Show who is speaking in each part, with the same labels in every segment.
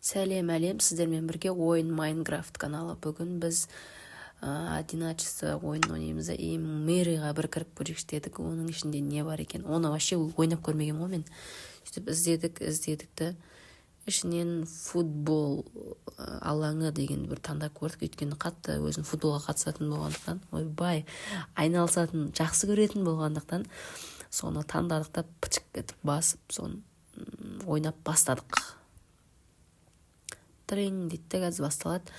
Speaker 1: Сәлем, әлем! Сіздермен бірге Ойын Майнкрафт каналы. Бүгін біз Одиночество ойынын ойнаймыз да, и Мэриға бір кіріп көрейікші дедік. Оның ішінде не бар екен, оны вообще ойнап көрмегенмін ғой мен. Сөйтіп іздедік, іздедік те, ішінен футбол алаңы деген бір таңдап көрдік, өйткені қатты өзім футболға қатысатын болғандықтан, ойбай, айналысатын, жақсы көретін болғандықтан, соны таңдадық та, пычық етіп басып, соны ойнап бастадық. Тринг дейді де, қазір басталады.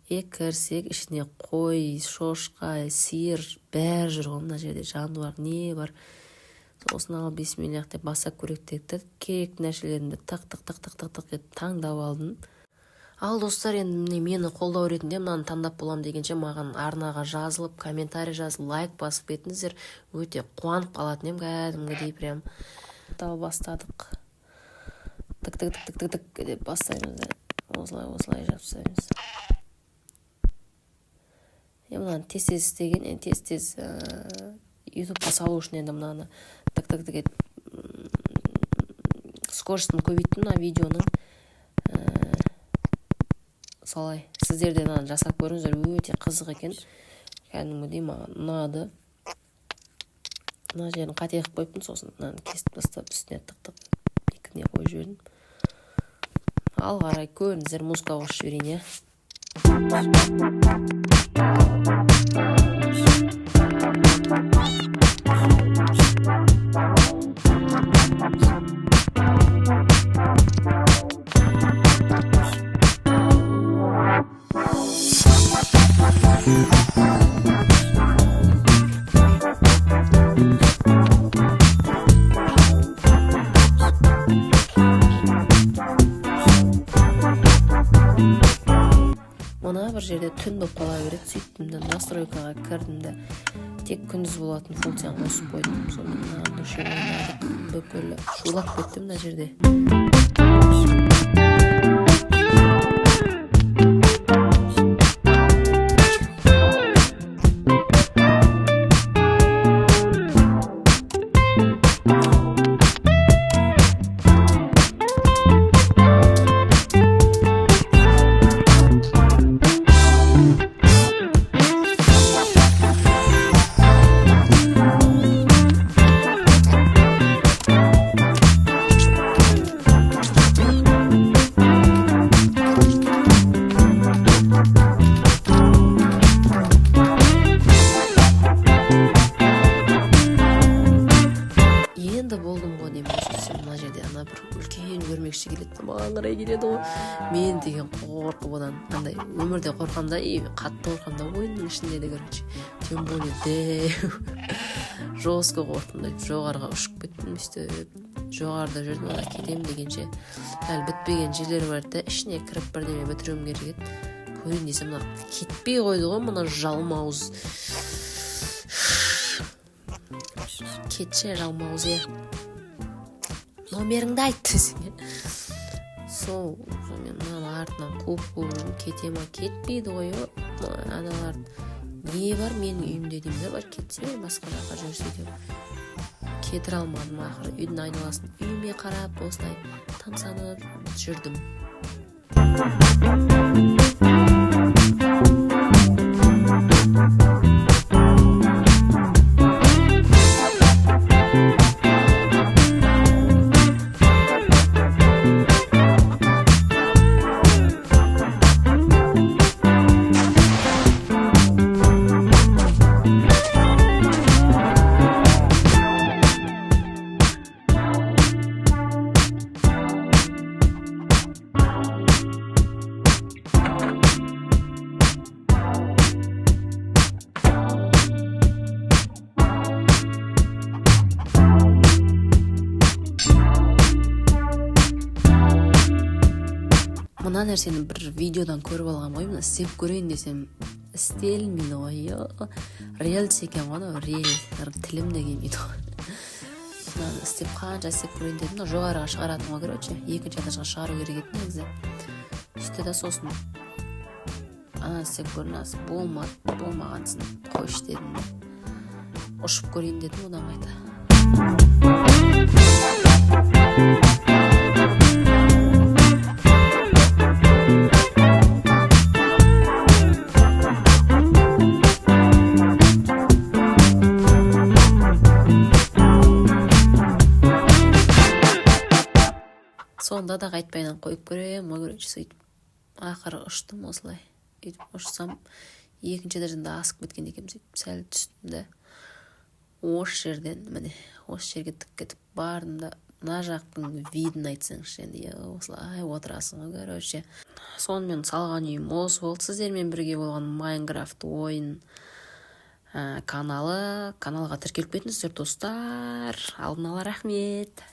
Speaker 1: Е, кірсек, ішіне қой, шошқа, сиыр, бәрі жүр ғой мына жерде, жануар не бар. Осыны алып, бисмиллах деп бастап көрейік дедік те, керекті нәрселерімді тық тық тық тық тық тық етіп таңдап алдым. Ал, достар, енді міне, мені қолдау ретінде мынаны таңдап боламын дегенше, маған арнаға жазылып, комментарий жазып, лайк басып кетіңіздер. Өте қуанып қалатын едім кәдімгідей прям. Ал, бастадық. Тік тік тік тік тік тік деп бастаймыз да, осылай, осылай жапсаймыз. Е, мынаны тез тез істеген енді, тез тез Ютубқа салу үшін. Енді мынаны тік тік тік етіп, скоростын көбейттім мына видеоның. Солай, сіздер де мынаны жасап көріңіздер, өте қызық екен, кәдімгідей маған ұнады. Мына жерін қате қылып қойыппын, сосын мынаны кесіп тастап, үстіне тық тық екіне қойып жібердім. Ал қарай көріңіздер, музыка қосып жіберейін, иә. Мына бір жерде түн болып қала береді. Сөйттім де, настройкаға кірдім де, тек күндіз болатын функцияны қосып қойдым. Сонымен мына душе ойнадық, бүкіл шулап кетті мына жерде. Енді болдым ғой деймін. Сөйтсем, мына жерде ана бір үлкен өрмекші келеді, маған қарай келеді ғой. Мен деген қорқып, одан андай өмірде қорқамын да, и қатты қорқамын да ойынның ішінде де, короче, тем более дәу, жестко қорықтым да, жоғарыға ұшып кеттім. Өйстіп жоғарыда жүрдім. Ана кетемін дегенше, әлі бітпеген жерлер бар еді да, ішіне кіріп бірдеме бітіруім керек еді. Көрейін десем, мына кетпей қойды ғой, мына жалмауыз. Кетші, жалмауыз, е, номеріңді айт десең, иә. Сол, сонымен мынаның артынан қуып қуып жүрмін, кете ма, кетпейді ғой. Е, аналар не бар менің үйімде деймін да, бар кетсе, басқа жаққа жүрсе деп, кетіре алмадым. Ақыры үйдің айналасын, үйіме қарап, осылай тамсанып жүрдім. Мына нәрсені бір видеодан көріп алғанмын ғой, мына істеп көрейін десем, істелмейді ғой. Е, рельс екен ғой анау, рельс, тілім де келмейді ғой. Мынаны істеп, қанша істеп көрейін дедім. Мына жоғарыға шығаратын ғой, короче, екінші этажға шығару керек еді негізі. Сөйтті да, сосын ананы істеп көрдім, мынасы болмады. Болмағансын қойшы дедім де, ұшып көрейін дедім одан қайта. Сонда да қайтпайынан қойып көремін ғой, короче. Сөйтіп ақыры ұштым осылай. Өйтіп ұшсам, екінші этаждан да асып кеткен екенмін. Сөйтіп сәл түстім да, осы жерден, міне, осы жерге тік кетіп бардым да, мына жақтың видін айтсаңшы енді, осылай отырасың ғой, короче. Сонымен, салған үйім осы болды. Сіздермен бірге болған Майнкрафт ойын каналы. Каналға тіркеліп кетіңіздер, достар. Алдын ала рахмет.